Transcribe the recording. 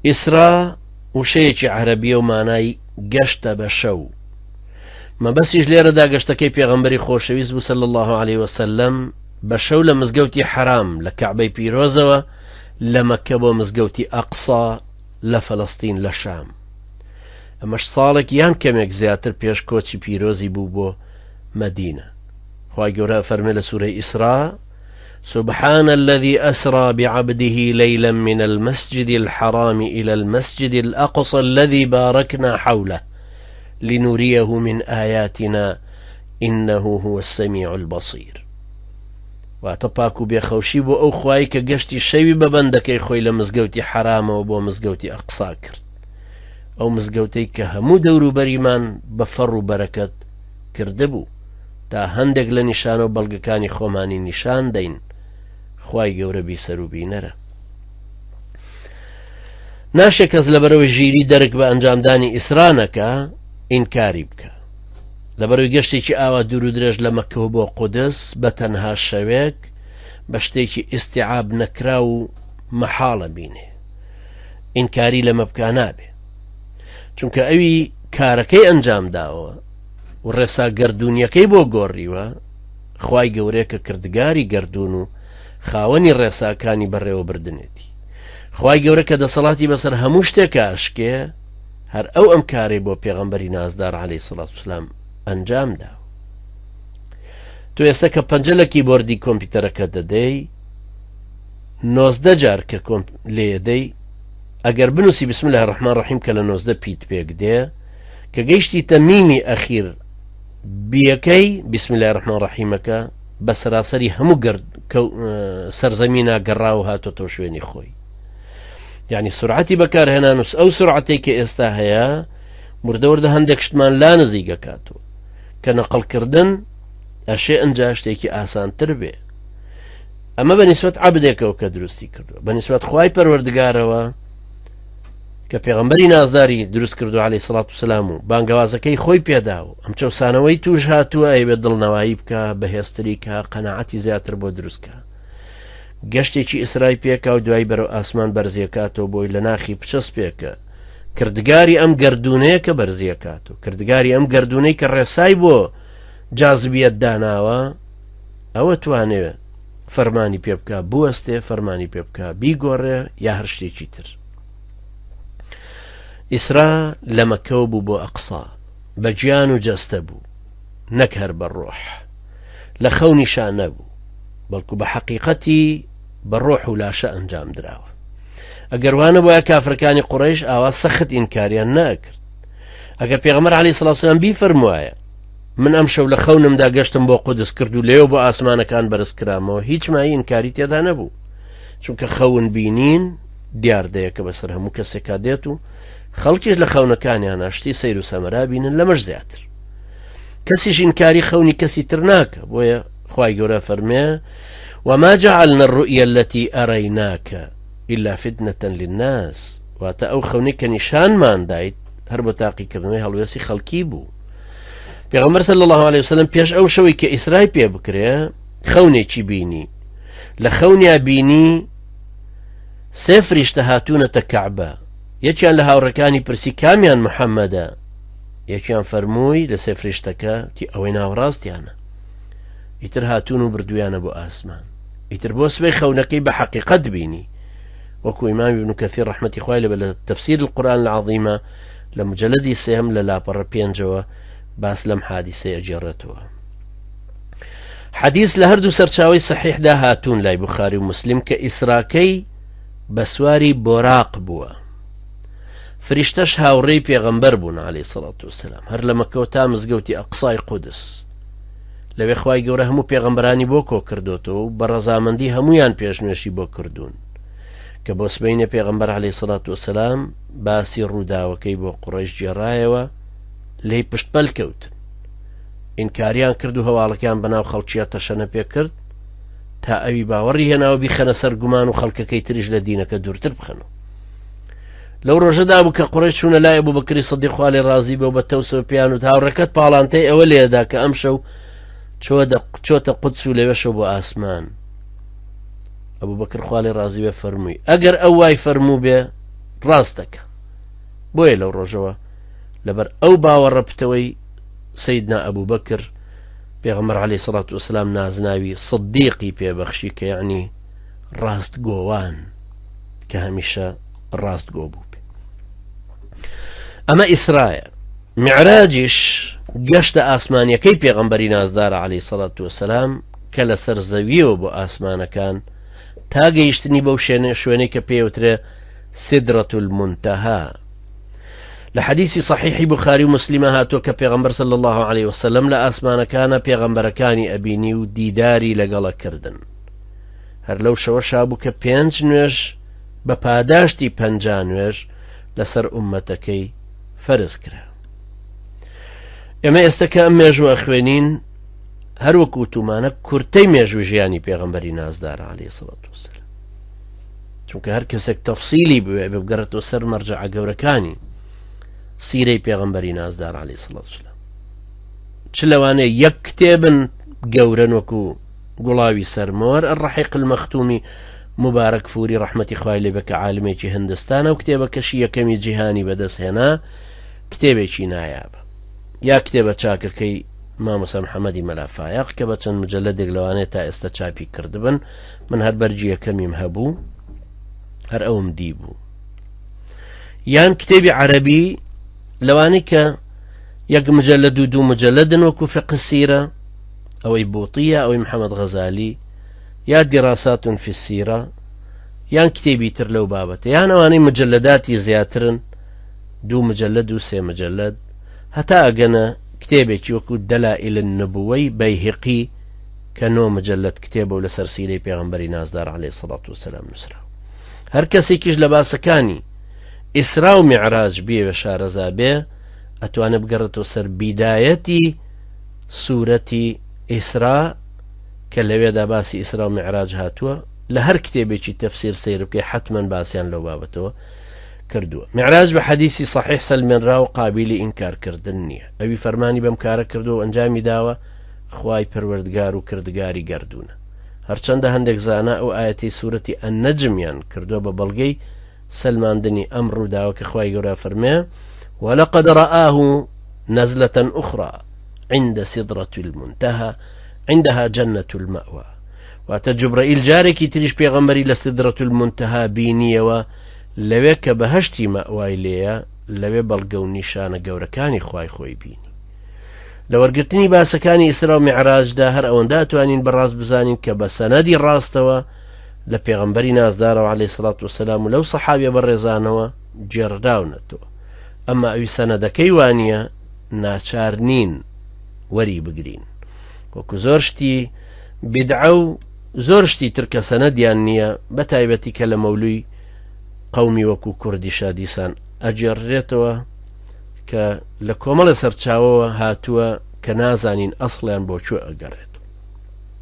ئیسرا وشەیەکی عەرەبیە و مانای گەشتە بە شەو. مەبەستیش لێرەدا گەشتەکەی پێغەمبەری خۆشەویست بوو صلی الله علیه وسلم بە شەو لە مزگەوتی حەرام لە کەعبەی پیرۆزەوە لە مەککە بۆ مزگەوتی ئەقسا لە فەلەستین لە شام. ئەمەش ساڵێک یان کەمێک زیاتر پێش کۆچی پیرۆزی بوو بۆ مەدینە. خوای گەورە ئەفەرمێ لە سورەی ئیسرا سبحان الذي أسرى بعبده ليلا من المسجد الحرام إلى المسجد الأقصى الذي باركنا حوله لنريه من آياتنا إنه هو السميع البصير واتە پاک و بێخەوشی بۆ ئەو خوای کە گەشتی شەوی بە بەندەکەی خۆی لە مزگەوتی حەرامەوە بۆ مزگەوتی ئەقسا کرد ئەو مزگەوتەی کە هەموو دەوروبەریمان بە فەڕ و بەرەکەت کردبوو تا هەندێک لە نیشانە و بەڵگەکانی خۆمانی نیشان دەین خوای گەورە بیسەر و بینەرە. ناشێ کەس لەبەرەوەی ژیری دەرک بە ئەنجامدانی ئیسرا نەکا ئینکاری بکە لەبەرەوەی گەشتێکی ئاوا دوور و درێژ لە مەککەوە بۆ قودس بە تەنها شەوێک بە شتێکی ئیستیعاب نەکراو و مەحاڵە بینێ ئینکاری لەمە بکا نابێ چونکە ئەوی کارەکەی ئەنجام داوە و ڕێسا گەردوونیەکەی بۆ گۆڕیوە خوای گەورەیە کە کردگاری گەردوون و خاوەنی ڕێساکانی بەڕێوەبردنێتی خوای گەورە کە دەسەڵاتی بەسەر هەموو شتێکا ئەشکێ هەر ئەو ئەم کارەی بۆ پێغەمبەری نازدار عەلەیهی سڵات وسلام ئەنجام دا تۆ ئێستا کە پەنجە لە کیبۆردی کۆمپیوتەرەکە دەدەی 19 جار کە کۆمپ لێدەی ئەگەر بنووسی بسم الله الرحمن الرحیم کە لە 19 پیت پێک دێ کە گەیشتیتە میمی ئەخیر بیەکەی بسم الله الرحمن الرحیمەکە بە سەراسەری هەموو گەرد سەرزەمینا گەڕا و هاتۆتەوە شوێنی خۆی یعنی سرعەتی بەکارهێنان و ئەو سرعەتێک کە ئێستا هەیە وردەوردە هەندێک شتمان لا نزیکەکاتەوە کە نەقڵکردن ئەشێ ئەنجا شتێکی ئاسانتر بێ ئەمە بە نیسبەت عەبدێکەوە کە دروستی کردووە بە نیسبەت خوای پەروەردگارەوە کە پێغەمبەری نازداری دروست کردو عەلەیهی سڵات و سلام و بانگەوازەکەی خۆی پێدا و ئەم چەوسانەوەی توش هاتووە ئەیەوێت دڵنەوایی بکە بەهێزتری کە قەناعەتی زیاتر بۆ دروست کە گەشتێکی ئیسرای پێکا و دوای بەرەو ئاسمان بەرزیەکاتەوە بۆی لە ناخی بچەسپێکە کردگاری ئەم گردونەیە کە بەرزیەکات و کردگاری ئەم گردونەی کە ڕێسای بۆ جازبیەت داناوە ئەوە توانێ فەرمانی پێ بکا بوەستێ فەرمانی پێ بکا بیگۆڕێ یا هەر شتێکی تر ئیسرا لە مەکەوە بوو بۆ ئەقسا بە گیان و جەستە بوو نەک هەر بە ڕۆح لە خەونیشا نەبوو بەڵکو بە حەقیقەتی بە ڕۆح و لاشە ئەنجام دراوە ئەگەر وانە بۆیە کافرەکانی قڕیش ئاوا سەخت ئینکاریان ناکرد ئەگەر پێغەمبەر عەلەیهی سڵاو سلام بیفەرموایە من ئەمشەو لە خەونمدا گەشتم بۆ قودس کرد و لێو بۆ ئاسمانەکان بەرز کرامەوە هیچ مای ئینکاری تێدا نەبوو چونکە خەون بینین دیاردەیەکە بەسەر هەموو کەسێکا دێت و خەڵکیش لە خەونەکانیان شتی سەیر و سەمەرا بینن لەمەش زیاتر کەسیش ئینکاری خەونی کەسی تر ناکە بۆیە خوای گەورە فەرمێ وما جعلنا الرؤيا التي أريناك إلا فتنة للناس واتە ئەو خەونەی کە نیشانمان دایت هەر بۆ تاقیکردنەوەی هەڵوێستی خەڵکی بوو پێغەمبەر صلی الله علیه وسلم پێش ئەو شەوەی کە ئیسرای پێ بکرێ خەونێکی بینی لە خەونیا بینی سێ فریشتە هاتوونەتە کەعبە یەکیان لە هاوڕەکانی پرسی کامیان محەممەدە یەکیان فەرمووی لە سێ فریشتەکە تی ئەوەی ناوەڕاستیانە ئیتر هاتوون و بردویانە بۆ ئاسمان ئیتر بۆ سبەی خەونەکەی بە حەقیقەت بینی وەکو ئیمام ابن کەثیر ڕەحمەتی خوای لێ بێ لە تفسیر القرآن العظیمە لە مجلدی سێهەم لە لاپەڕە پێنجەوە باس لەم حادیسەی ئەگێڕێتەوە حەدیث لە هەردوو سەرچاوەی سەحیحدا هاتوون لای بخاری و مسلم کە ئیسراکەی بە سواری بۆراق بووە فریشتەش هاوڕێی پێغەمبەر بوون عەلەیهی سەڵات وسلام هەر لە مەکەوە تا مزگەوتی ئەقسای قودس لەوێ خوای گەورە هەموو پێغەمبەرانی بۆ کۆ کردۆتەوە و بە ڕەزامەندی هەموویان پێشنوێژی بۆ کردوون کە بۆ سبەینێ پێغەمبەر عەلەیهی سەڵات وسلام باسی ڕووداوەکەی بۆ قوڕەیش گێڕایەوە لێی پشتپەل کەوتن ئینکاریان کرد و هەواڵەکەیان بەناو خەڵکیە تەشەنە پێ کرد تا ئەوی باوەڕی هێناوە بیخەنە سەر گومان و خەڵکەکەی تریش لە دینەکە دوورتر بخەنەوە لەو ڕۆژەدا بوو کە قوڕەیش چوونە لای ئەبوبەکری سدیق خوا لێ ڕازی بێ و بە تەوسەوە پێیان وت هاوڕێکەت پاڵانتەی ئەوە لێدا کە ئەمشەو چۆتە قودس و لەوێشەوە بۆ ئاسمان ئەبوبەکر خوا لێ ڕازی بێ فەرمووی ئەگەر ئەو وای فەرموو بێ. ڕاست دەکا. بۆیە لەو ڕۆژەوە لەبەر ئەو باوەڕە پتەوەی سەیدنا ئەبوبەکر پێغەمبەر عەلەیهی سەڵات وسلام نازناوی سدیقی پێبەخشی کە یەعنی ڕاستگۆوان کە هەمیشە ڕاستگۆ بوو پێ. ئەمە ئیسرایە معراجیش گەشتە ئاسمانیەکەی پێغەمبەری نازدارە عەلەیهی سەڵات وسلام کە لەسەر زەویەوە بۆ ئاسمانەکان تا گەیشتنی بەو شوێنە شوێنەی کە پێوترێ سدرة المنتهى لە حەدیسی صحیحی بخاری و مسلمە هاتووە کە پێغەمبەر صلی الله علیه وسلم لە ئاسمانەکانە پێغەمبەرەکانی ئەبینی و دیداری لەگەڵە کردن هەر لەو شەوە شابوو کە پێنج نوێژ بە پاداشتی پەنجا نوێژ لەسەر ئومەتەکەی فەرز کرا ئێمە ئێستا کە ئەم مێژوو ئەخوێنین هەروەک وتومانە کورتەی مێژوو ژیانی پێغەمبەری نازدار علیه سڵات وسلام چونکە هەر کەسێک تەفسیلی بوێ بگەڕێتەوە سەر مەرجەعە گەورەکانی سیرەی پێغەمبەری نازدار علیه سڵات وسلام چ لەوانەیە یەک کتێبن گەورەن وەکو گوڵاوی سەرمۆر الرحیق المەختومی مبارەک فوری ڕەحمەتی خوای لێ بێ کە عالمێکی هندستانە و کتێبەکەشی یەکەمی جیهانی بەدەست هێنا کتێبێکی نایابە یا کتێبە چاکەکەی مامۆستا محەممەدی مەلا فایەق کە بە چەند مجلدێک لەوانەیە تا ئێستا چاپی کردبن من هەر بەرگی یەکەمیم هەبوو هەر ئەوم دی بوو یان کتێبی عەرەبی لەوانەی کە یەک مجلد و دوو مجلدن وەکو فقه سیرە ئەوەی بوتیە ئەوەی محەممەد غەزالی یا دیراسات فی السیرە یان کتێبی تر لەو بابەتە یان ئەوانەی مجلداتی زیاترن دوو مجلد و سێ مجلد هەتا ئەگەنە کتێبێکی وەکو دەلائل النبوەی بەیهقی کە نۆ مجلد کتێبە و لەسەر سیرەی پێغەمبەری نازدار عەلەیهی سەڵات وسەلام نووسراوە هەر کەسێکیش لە باسەکانی ئیسرا و میعراج بیەوێ شارەزا بێ ئەتوانێ بگەڕێتەوە سەر بیدایەتی سورەتی ئیسرا کە لەوێدا باسی ئیسرا و میعراج هاتووە لە هەر کتێبێکی تەفسیر سەیر بکەی حتمما باسیان لەو بابەتەوە کردووە میعراج بە حەدیسی صحیح سەلمێنرا و قابلی ئینکارکردن نییە ئەوی فەرمانی بەم کارە کردو و ئەنجامی داوە خوای پەروەردگار و کردگاری گەردوونە هەرچەندە هەندێک زانا ئەو ئایەتەی سورەتی النجمیان کردووە بە بەڵگەی سەلماندنی ئەم ڕووداوە کە خوای گەورە فەرمێ ولقد رآه نزلة أخرى عند سدرة المنتهى عندها جنة المأوى واتە جوبرەئیل جارێکی تریش پێغەمبەری لە سدرة المنتهى بینیەوە لەوێ کە بەهەشتی مەئوای لێیە لەوێ بەڵگە و نیشانە گەورەکانی خوای خۆی بینی لە وەرگرتنی باسەکانی ئیسرا و میعراجدا هەر ئەوەندە توانین بەڕاست بزانین کە بە سەنەدی ڕاستەوە لە پێغەمبەری نازدارەوە عەلەیهی سڵات وسلام و لەو سەحابیە بەڕێزانەوە گێڕراونەتەوە ئەمما ئەوی سەنەدەکەی وانییە ناچار نین وەری بگرین وەکو زۆر شتی بیدعە و زۆر شتی تر کە سەنەدیان نییە بە تایبەتی کە لە مەولوی قەومی وەکو کوردیشا دیسان ئەگێڕرێتەوە کە لە کۆمەڵە سەرچاوەوە هاتووە کە نازانین ئەسڵیان بۆ کوێ ئەگەڕێتەوە.